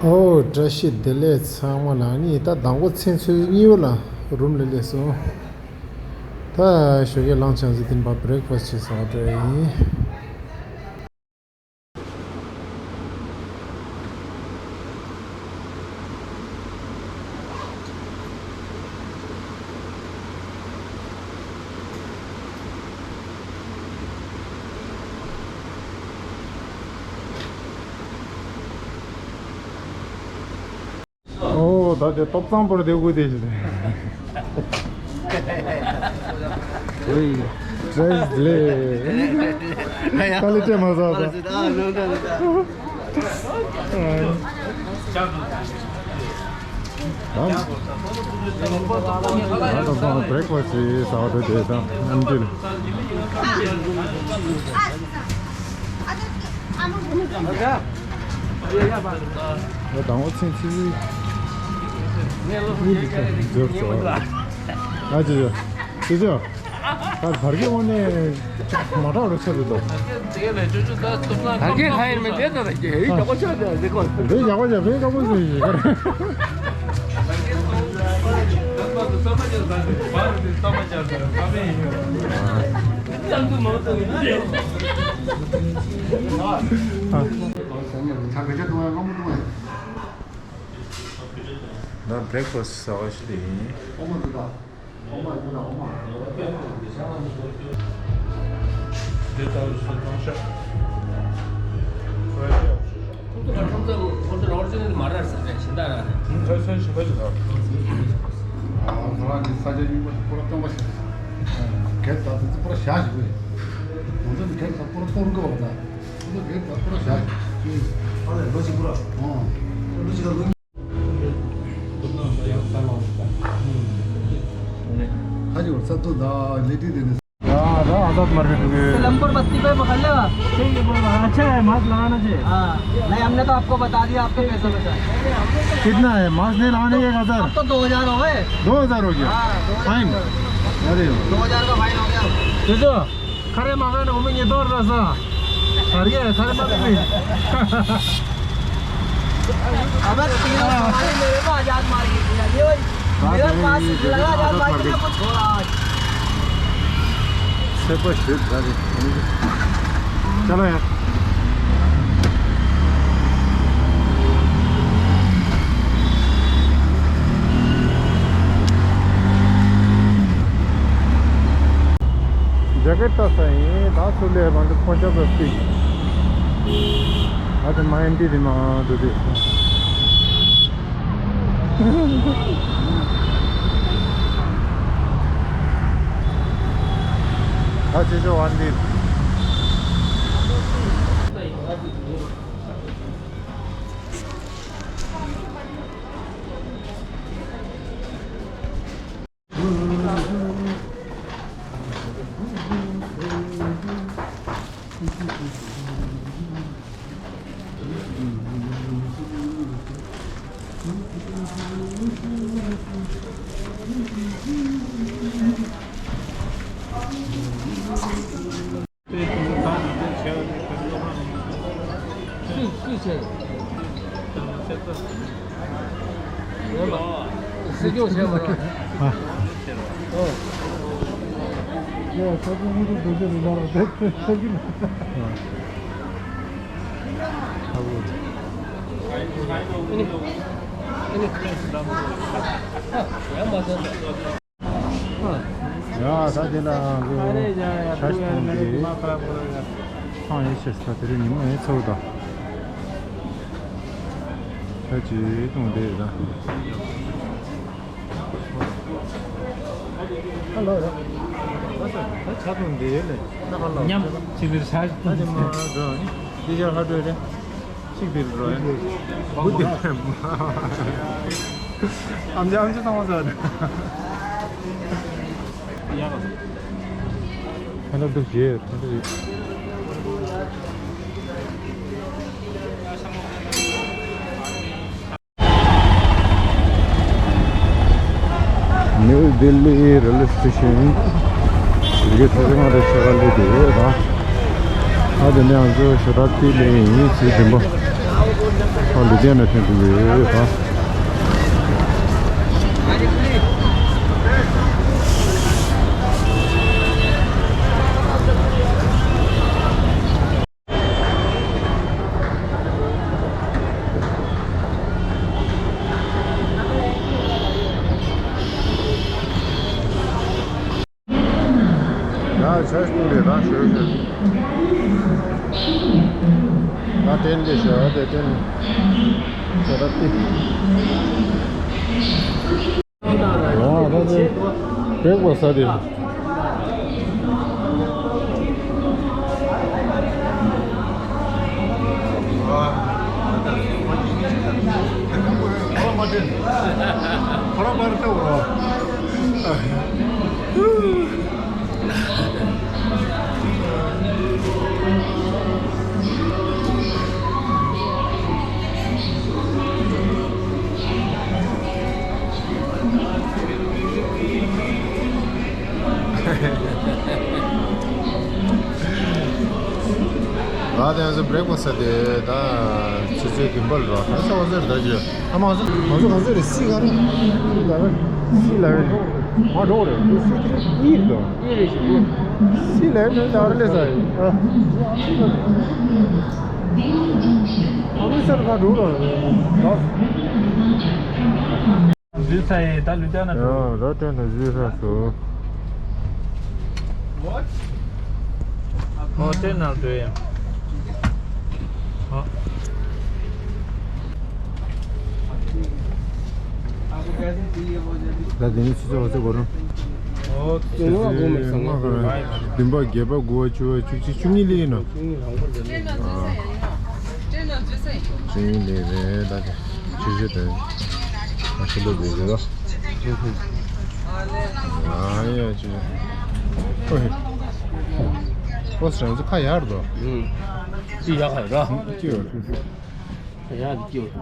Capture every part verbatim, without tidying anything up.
ཨོ་བཀྲ་ཤིས་བདེ་ལེགས་ཚང་མ་ལ། ནི་ད་དང་པོ་མཚན་ཚོད་གཉིས་པ་ལ་རུམ་ལ་སླེབས་སོང་། ད་ཞོགས་ཀས་ལངས་བྱས་ཙང་དེ་ནས་བ་བྷི་རེག་ཕ་སི་བྱེད་ཟེར་བ་འགྲོ་ཡིན། ཨོ་ད་དེ་ཏོག་ཙམ་པོར་དེ་དགོས་དེ་ཞིག་རེད། ཨོའི། བཀྲ་ཤིས་བདེ་ལེགས། དཀའ་ལས་སྤྲད་མ་བཟའ་ད། ད་ད་ད་ད་བྷི་རེག་ཕ་སི་ཟ་བ་དེ་དེ་དང་ཨམ་ཅི་ལ། ང་དང་པོ་ཚེ་ཚེ་ཚེ་གཉིས་ཀྱི་ཚེ་འཛོར་ཚོ། ཨ་ཅེ་ཅེ་ཅེ་ཅེ། ད་བར་གྱི་འོ་ནས་མ་དྲག་རུ་ཆགས་འདུག་བར་གྱི་ཁ་ཡིན་མིན་དེ་ལྟར་གྱི་ཧེ་ཡིག་ཡག་པོ་ཆགས་འདུག་དེ་ཀོ། དེ་ཡག་པོ་ཆགས་དེ་ཡག་པོ་ཞིག་ཡིན། ད་བྷི་རེག་ཕ་སི་ཟ་བ་ཞིག་ཡིན། हाँ, हाँ, आजाद मार्केट में। सिलमपुर बस्ती पे पकड़ लेगा। ठीक है, बोलो, अच्छा है, मास्क लगाना चाहिए। हाँ, नहीं, हमने तो आपको बता दिया, आपके पैसे बचा। कितना है? मास्क नहीं लगाने के एक हजार? अब तो दो हजार हो गए। दो हजार हो गया? हाँ, दो हजार। फाइन। अरे वाह। दो हजार का फाइन हो गया। दीदी, खरे मकान में ये दौड़ रहा था। अरे, खरे मकान में। अबे तीनों सवारी मेरे को आजाद मार्केट में, ये भाई, मेरा पास लगा आजाद मार्केट में कुछ हो रहा आज। चलो यार। ཇེ་ཀེཊ་ལྟ་ས་ཡིན། ད་ཚུར་སླེབས་པ་འདི་ཁོང་ཅག་པ་སྟེ། ཨ་ད་མ་ཡིན་འདི་རི་མ་འདུག་སྟེ། ད་ཅི་ཅོ་བ་འདི། སྲིད་སྐྱོང་བྱས་མ་རེད། ཨ། ཨོ། ཡ་ས་ཁོ་མུ་ཏུ་འདུག་ཅེས་མི་འདུག་ལ་དེ་ཚོད་ཀྱི་མ། ཨ། ཨ་བོ། ཨ་ནི། ཨ་ནི། ཨ། ཡ་ད་དེ་ལ་ང་ཚོ་ཤ་ཞིག་འཐུང་གི། ཐང་ཡེ་ཤེས་ད་དེ་རིང་ཉི་མ་ཡིན་ཚོད་ད། ཤ་ཅིག་འཐུང་བསྡད་ཡོད་ད། ཧ་ལོ་ཡ། ད་ཤ་འཐུང་བསྡད་ཡོད་ལེ། ད་ཧ་ལོ། མཉམ་གཅིག་པུར་ཤ་ད་དེ་མ་འགྲོ་ནི། དེ་ཤ་ཧ་འགྲོ་རེད། གཅིག་དེ་རུ་རོ་ཡ། བུ་དེ། ཨམ་ཅག་ཨམ་ཅག་ཚང་མ་ཟ་རེད། ཡ་ལ། ཧ་ལ་འདུག་ཅེས་ཧ་ལ་རེད། ནིའུ་ལྡི་ལི་རེལ་ཝེ་སི་ཊེ་ཤན། ཞིག་གི་ཚོ་ང་རེ་ཤ་ག་ལེ་དེ་ར། ཨ་དེ་ནས་ང་ཚོ་ཞོ་ད་ཏི་ལེ་ཡིན་ཚུལ་བདེན་པ། ཨ་ལུ་དེ་ན་ཐོན་འདུག་ཡོད་ཨ། ཡ་ཆ་ཞིག་ཏུ་རེད་ད་ཞོལ་ཞོལ། ད་ཏན་ཏན་ཞོལ་ཏེ་ཏན་ཏན་ཞོལ་ད་ཏི། ཡ་ད་ཏེ་བེག་པ་ས་ཏེ། ང་དེ་ཚོ་བྷེ་རེག་ཕ་སི་དེ་ད་ཆུ་ཚོད་བདུན་པ་ལ་རོ། ད་ས་བ་ཟེར་ད་ཅི། ཨ་མ་ང་ཚོ་ང་ཚོ་ག་ཚོད་རེད། སི་ག་རེ་ལ་བེ། སི་ལ་བེ་མ་འགྲོ་རེད། སི་ཐི་རི་གཉིས་རེད་དོ། གཉིས་རེད་ཞིག་སི་ལ་བེ་ད་རེ་ལས་ས་རེད། ཨ་ཨ་མི་སར་ག་འགྲོ་རོགས་རེད། འཛུལ་ས་ཡི་ད་ལུ་ཅག་ན་འགྲོ། ཡང་ར་ཏན་ན་འཛུལ་ས་སོ། ཨོ་ཏན་ན་འགྲོ་ཡ། ཨ། ད་དེ་ནི་ཆུ་ཚོད་འོ་ཚོད་གོ་རུང་། ཨོ་ཆུ་ཚོད་ལྔ་དགུ་མི་སང་ལྔ་དགུ་རུང་། བདུན་པ་བརྒྱད་པ་དགུ་པ་བཅུ་པ་བཅུ་གཅིག་བཅུ་གཉིས་ལི་ཡིན་ནོ། བཅུ་གཉིས་ལང་པོ་འདི་ནི། ཨ། བཅུ་གཉིས་ལི་རེད་ད་དེ། ཆུ་ཚོད་དེ། ཨ་ཆུ་ལོ་དེ་རེད་ལོ། ཨ་ཡ་ཆུ། ཨོ་ཧེ། ཨོ་སི་རང་ཚོ་ཁ་ཡར་དོ། ཨུ། ཅི་ཡག་ཧ་ར། ཅི་ཡོད་རེད། ཡག་ཅི་ཡོད།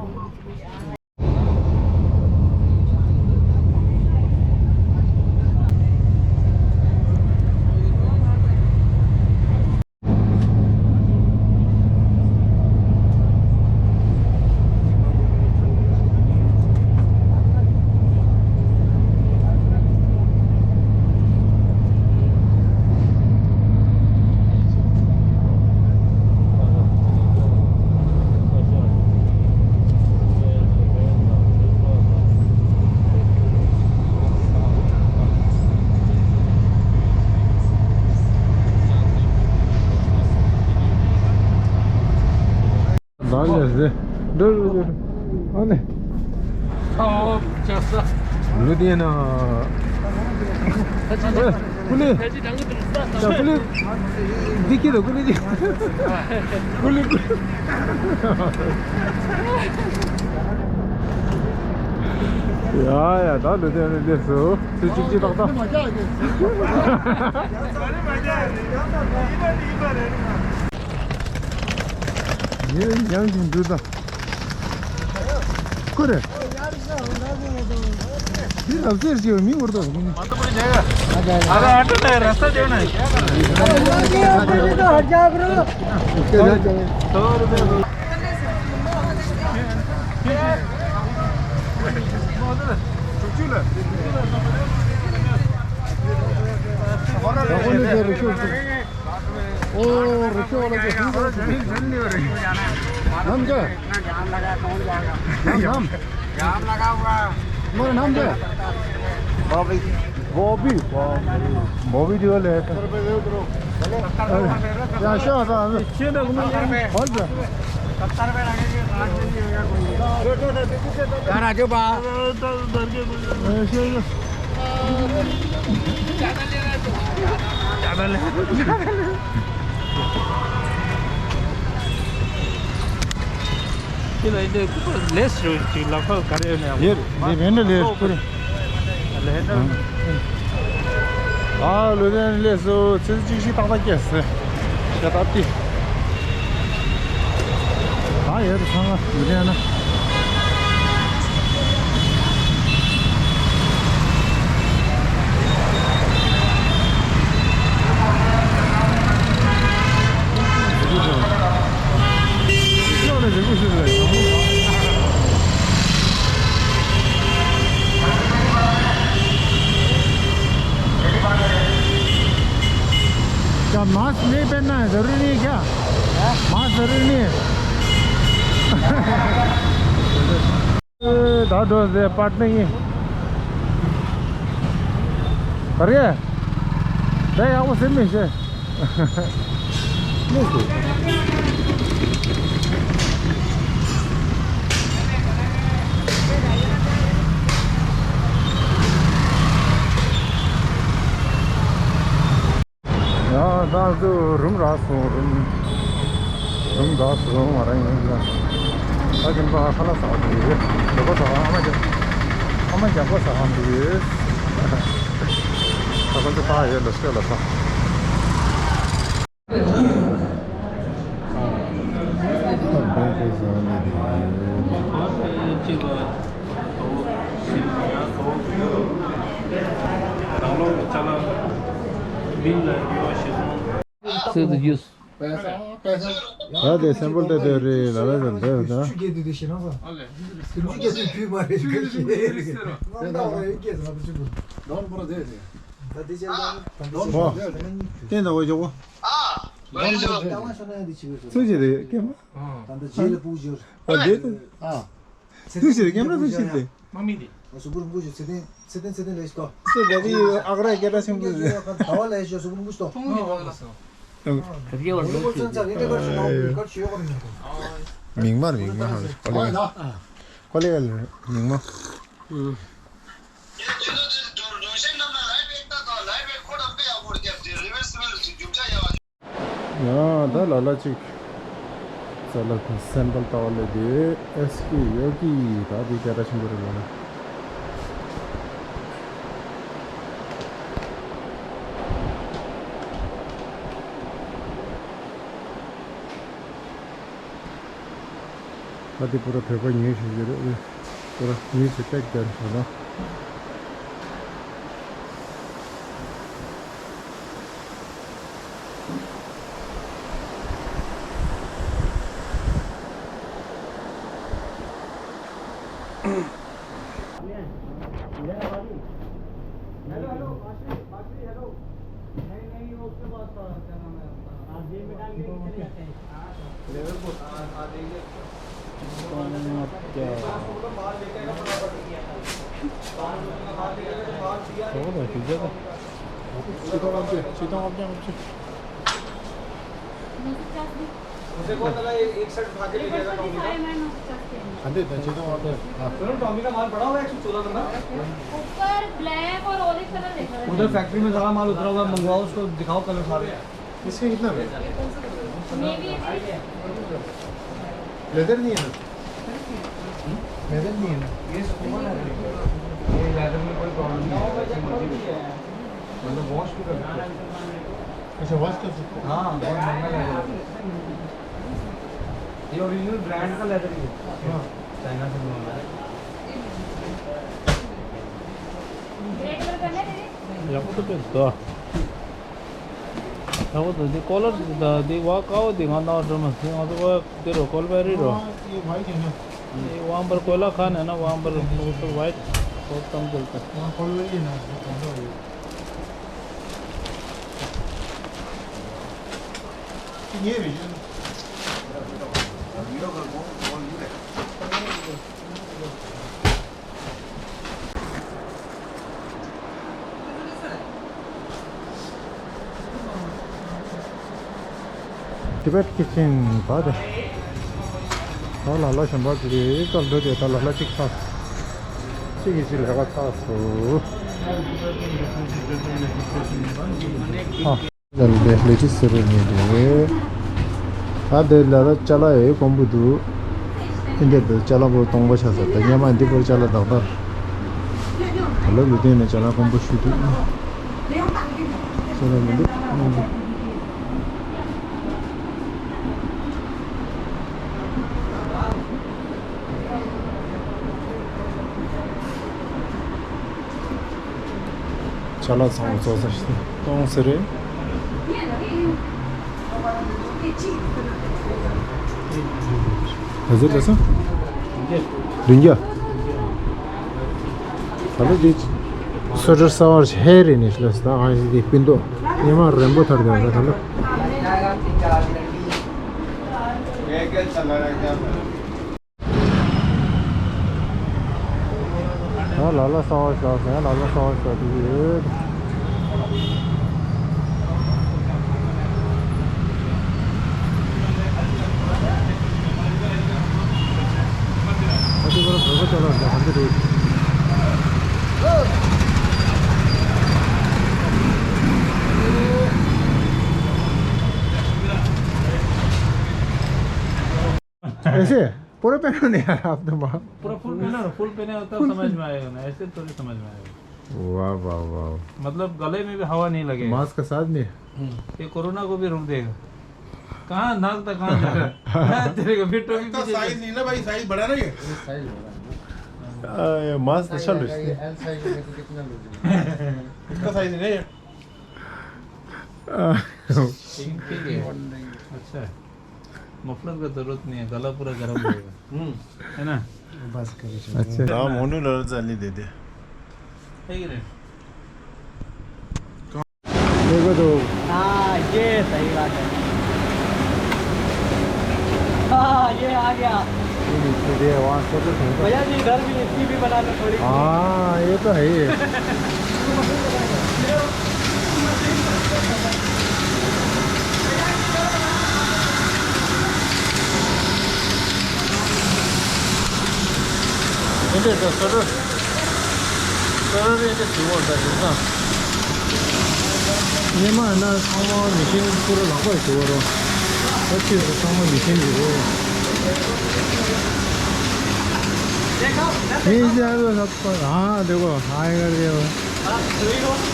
ད་ལས་ཟེ། འགྲོ་རུ་འགྲོ་རུ། ཨ་ནི། ཨོ་ཅག་ས། ལུ་དེ་ན། ཨེ། ཀུ་ལི། ད་ཀུ་ལི། འདི་ཁྱེད་ཀུ་ལི་འདི། ཀུ་ལི་ཀུ་ལི། ཡ་ཡ་ད་ལུ་དེ་ནི་སླེབས་སོ། ཚེ་གཅིག་གཅིག་ཏག་ཏག་ཡིན་ཡང་ཅིག་འདུག་ད། ཁོ་རེ། འདི་ལབ་ཟེར་ཅིག་མི་འུར་ཏོ། अरे ऑटो नहीं, रास्ता जो नहीं। हट जा ब्रो। सौ रुपये। ཨོ་རི་ཤོ་ལ་ཅིག་ནམ་རྒྱལ། ནམ་ནམ། ནམ་རྒྱལ། བོ་བི། བོ་བི། བོ་བི་ཌི་ཡོ་ལས། ཡ་ཤོ་ས། ཧོལ་ཟ། ཡ་ར་ཇོ་པ། ཁྱེད་ལ་འདི་ལས་ཞུ་ཅིག་ལ་ཁ་ག་རེ་ཡོད་ནས། ཡེར་འདི་བེན་ལ་ལས་ཁུར། ལས་ཨ་ལོ་དེ་ལས་སོ་ཚེ་གཅིག་ཤི་ཏག་ཏག་སྐྱེས་སེ། ཤ་ཏག་ཏི། ད་ཡོད་དུ་ཚང་མ་མི་དྲན་ན། ཤོག་ནས་རེ་སྐུལ་ཞུ་རེད། मास्क नहीं पहनना है, जरूरी नहीं है क्या? मास्क जरूरी नहीं है। दादो से पार्टनर ये। अरे, नहीं, आपको सिम में से। नहीं से। ཡང་ད་ཚོ་རུམ་རག་སོང་། རུམ་རུམ་རག་སོང་། ང་རང་ཡིན་ལ། ད་ཅིན་པ་ཁ་ལག་ཟ་བ་འདུག་ཡོད། ལོ་གོ་ཟ་བ་ཨ་མ་རྒྱ། ཨ་མ་རྒྱ་གོ་ཟ་བ་འདུག་ཡོད། ད་ཁོ་ཚོ་ཕ་ཡོད་ལ་ཤོད་ལ་ས། སེ་དུ་ཡུས། ད་དེ་སེམ་པལ་དེ་དེ་རེད་ལ་ལ་དེ་འདྲ་ད། ཨོ། བསྟན་དང་འོ་ཇོ་བོ། ཚུལ་གྱི་རེད་སྐྱེ་མ། ཨ་འདི་དུ། ཨ། ཚུལ་གྱི་རེད་སྐྱེ་མ་ཚུལ་གྱི་རེད། མ་མི་དེ། གཟུགས་པོ་རིན་པོ་ཆེ་ཚེ་བརྟན་ཚེ་བརྟན་ཚེ་བརྟན་ལས་ཤོག་ཚེ་བརྟན་ཨ་ར་སྐད་གྲགས་ཆེན་པོ་རེད། ཟླ་བ་ལས་ཤོག་གཟུགས་པོ་རིན་པོ་ཆེ་ཏོ། མིག་དམར་མིག་དམར་ཧ་ལས་ཀོ་ལེ་ཀོ་ལེ་མིག་དམར། ཡང་ད་ལ་ལ་ཅིག་ཙ་ལ་དང་སེམས་པ་ལྟ་བ་ལས་དེ་ཨེ་སི་ཀེ་ཡོ་གི་ད་དེ་རྒྱ་ད་ཆེན་པོ་རེད་ལ། ད་དེ་པུ་ར་བོད་པ་ཉོས་ཞིག་ཡོད་རེད། པུ་ར་ཉོས་ཞིག་ཏེག་དེར་ཞོ་ན། उसे कौन लगा, एक सेट उठा के ले जाएगा टॉमी का। अंदर इतना चीज़ों और तो, हाँ। सुनो, टॉमी का माल पड़ा हुआ है एक सौ चौदह नंबर। ऊपर ब्लैक और ऑलिव कलर देखा था। उधर फैक्ट्री में सारा माल उतरा हुआ है, मंगवाओ उसको, दिखाओ कलर सारे। इसका कितना है? लेदर नहीं है ना? लेदर नहीं है ना? ये लेदर में कोई प्रॉब्लम नहीं है, ऐसी मर्जी। मतलब वॉश भी कर सकते हो। अच्छा, वॉश कर सकते हो? हाँ, बहुत महंगा लेदर है। ये ओरिजिनल ब्रांड का लेदर ही है। हाँ। चाइना से मंगाया है। ग्रे कलर करना है दीदी? ཡག་པོ་འདུག་གས། ཡག་པོ་འདུག་འདི་ཀོ་ལར་འདི་དང་འདི་བ་དཀར་པོ་འདི་ང་ནང་འགྲོ་མ་སོང་། ང་ཚོ་བ་འདི་རུ་ཀོལ་བེ་རི་རུ། हाँ, ये वाइट है ना? འདི་ཝང་པར་ཀོ་ལ་ཁ་ནས་ན་ཝང་པར་ནུ་སུ་ཝའིཊ་ཀོལ་ཙམ་འདུག་ད། हाँ, कॉल वही है ना, ये पहला है। ये भी है। Tibet Kitchen ད་དེ། ད་ལ་ལ་གཞན་པ་ཅིག་གི་སྐབས་འགྲོ་དེ་ད་ལ་ལ་གཅིག་ཚར། གཅིག་གིས་གཅིག་ལས་ཀ་ཚར་སོང་། ཨ། ལ་ལ་ལ་ཅི་ཟེར་རེད་ནི་རེད། ད་དེ་ལ་ལ་ཅ་ལག་ཡོད་དཀོན་པོ་འདུག་ཨིན་དེ་དུ་ཅ་ལག་པོ་སྟོང་པ་ཆགས་ས། ད་སྔོན་མ་འདི་པོར་ཅ་ལག་དག་དག་ད་ལོ་ལུས་སྟེང་ནས་ཅ་ལག་དཀོན་པོ་ཞུ་དུས། ཅ་ལག་མི་འདུག་ཅ་ལག་ཚང་མ་བཙོག་ས་ཞིག་གཏོང་ཟེར་རེད། ག་ཚོད་ལ་སོང་། བདུན་བརྒྱ། ད་ལོ་འདི་སོ་ཊར་སོ་ཊར་ཧེ་རེ་ནས་ལ་སྟ་ཨ་ཞིག་འདི་སྤུན་ཏོ། ཉི་མ་རན་པོ་ཐར་དེ་ད་ལ། ཡང་ལ་ལ་གསར་པ་ཞོག་ཟེར། ཡང་ལ་ལ་གསར་པ་ཞོག་དེ་ཡོད། ཨ་ཏི་བར་བོད་པ་ཅོག་ལ་ཟེར་ཧམ་དེ་རེད། ऐसे पूरा पहनो नहीं यार आप तो। माँ। पूरा फुल पहना ना, फुल पहने हो तब समझ में आएगा ना, ऐसे थोड़ी समझ में आएगा। वाह, वाह, वाह। मतलब गले में भी हवा नहीं लगेगा। मास्क का साथ नहीं। हम्म। ये कोरोना को भी रोक देगा। कहाँ नाक था, कहाँ जा रहा है? तेरे को फिर टोपी इसका पीछे साइज से। नहीं ना भाई, साइज बड़ा नहीं है। ये साइज बड़ा है ना। आ, ये मास्क तो चल रही है। एल साइज में तो कितना लोग हैं? इसका साइज नहीं है। आ, ठीक, ठीक है। अच्छा है। मफलर का जरूरत नहीं है, गला पूरा गर्म रहेगा। हम्म। है ना? बस करो, चलो। अच्छा। हाँ, मोनू लड़ जाली दे दे। सही रे। देखो तो। हाँ, ये सही बात है। हाँ, ये आ गया। ये नीचे दे, वहाँ से तो नहीं। भैया जी, इधर भी इसकी भी बना लो थोड़ी। हाँ, ये तो है ही है। སྙེ་མ་ཡིན་ན་ཚང་མ་མི་ཤེས་ཁུ་རུ་ལག་པར་ཞུ་བ་རོ། ཨ་ཕྱི་ཚང་མ་མི་ཤེས་ཀྱི་རེད། ངས་ཤེས་ཨ་ལོ་ལག་པར་ཨ་འདྲེ་གོ་ཨ་ཡ་ག་རེ་ཡོད།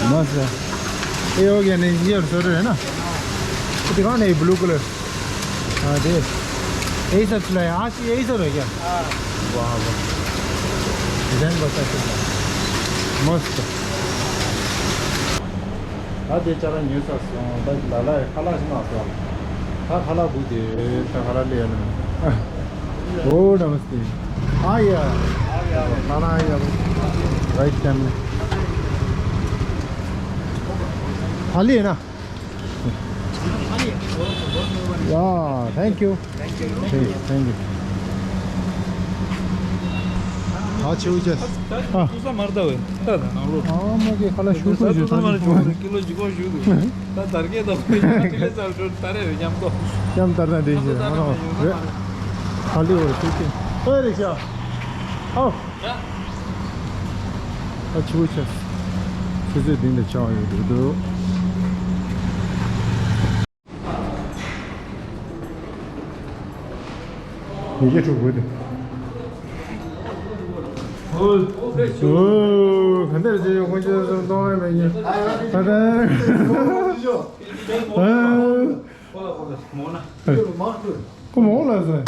མ་ཟ། ཨེ་ཡོ་ག་ནས་ཡར་སོ་རེད་ན། དེ་གང་ནས་བླུ་ཀུ་ལ། हाँ, दे। यही सब सिलाया। आज यही सब है क्या? हाँ। वाह, वाह। डिज़ाइन बहुत अच्छा है। मस्त। ད་དེ་ཅ་ལག་ཉོས་ཚར་སོང་། ད་ལ་ལ་ཁ་ལག་ཞིག་མ་སོང་། ད་ཁ་ལག་སྒུག་དེ་ད་ཁ་ལག་ལས་ཡོད་ན། ओ नमस्ते। आ गया। आ गया। खाना आ गया। राइट टाइम में। थाली है ना? Yeah, thank you. Thank you. Hey, thank you. हाँ, अच्छी हुई जस। हाँ। दूसरा मरता हुए। हाँ, मैं के खाला शू को जो था। किलो जिको शू। ता तरके तो किलो चल जो तारे हो जाम तो। जाम तरना दे जे। हाँ, हाँ। खाली हो, ठीक है। ओए, रिक्शा। आओ। ད་ཆུ་བོ་ཆེ། ཆུ་ཚོད་བདུན་དང་ཕྱེད་ཀ་ཡོད་འདུག་ཡི་གེ་འཁྲུག་དགོས་ཏེ། ཨོ། ག་འདྲ་བྱས་ཡོད་ཁོང་ཚོས་གཏོང་ཡ་མེད་ཉེ། ད་ལྟ། ཨ། ཁོ་མོ་ལ་ཟེར།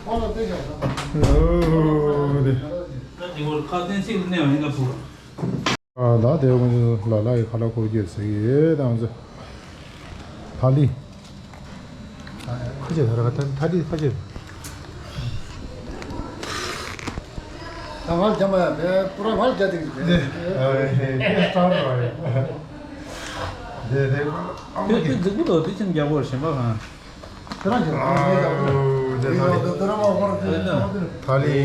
ཨོ་དེ། ཨ་ད་དེ་ཁོང་ཚོ་ལ་ལ་ཡི་ཁ་ལག་འཁོར་རྒྱུ་ཟེར་གི་ཡོད་དང་ཚོ། ཐ་ལི། ཁ་ཆེ་ད་ར་ཐ་ཐ་ལི་ཁ་ཆེ། ད་ང་རྒྱ་མ་ཡ་བས་པུ་ར་ང་རྒྱ་དེ་གི་བས། དེ་དེ་ཨ་མ་དེ་དེ་རྫིག་པོ་དོ་དེ་ཆེན་རྒྱ་གོར་ཞེན་པ་གང་། དེ་རང་གི་ཨོ་དེ་ཐ་ལི། དེ་རང་མ་གོར་དེ་ཐ་ལི།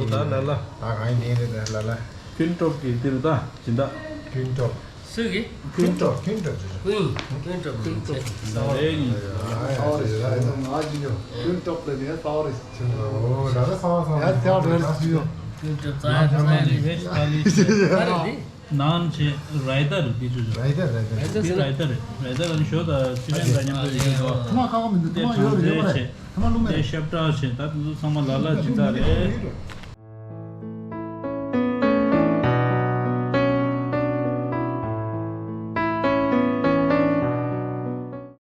ད་ལ་ལ། ད་གང་ཡིན་ནི་རེད་ལ་ལ། ཀུན་ཀྲོབ་ཀྱི་འདིར་ད་སྦྱིན་བདག་ཀུན་ཀྲོབ། སུ་གི། ཀུན་ཀྲོབ། ཀུན་ཀྲོབ། ཀུན། ཀུན་ཀྲོབ། ཀུན་ཀྲོབ། ཀུན་ཀྲོབ་ལ་ནི་ས་བ་རེ་ཞུ་ཡོད། ཀུན་ཀྲོབ་ལ་ནི་ས་བ་རེ་ཞུ་ཡོད། ཡ་ས་བ་ས་བ་ཞུ་ཡོད། ཀུན་ཀྲོབ་ཙ་ཡ་ཙ་ཡ་རེ། ནཱན་བྱས་རའི་ཏ་རེད་འདི་ཚོ། རའི་ཏ་རེད། རའི་ཏ་རེད། འདི་རའི་ཏ་རེད། རའི་ཏ་ལ་ནི་ཞོ་དང་ཅི་ཕན་དང་མཉམ་དུ་ཡོད་དོ། ཐ་མག་ཁ་ཁ་མི་འདུག་ཐ་མག་ཡོད་རེད། ཡོད་རེད། ཐ་མག་བླུགས་མེད། དེ་ཤབ་ཏྲ་བྱས་ད་དེ་ཚོ་ཚང་མ་ལ་ལ་སྦྱིན་བདག་རེད།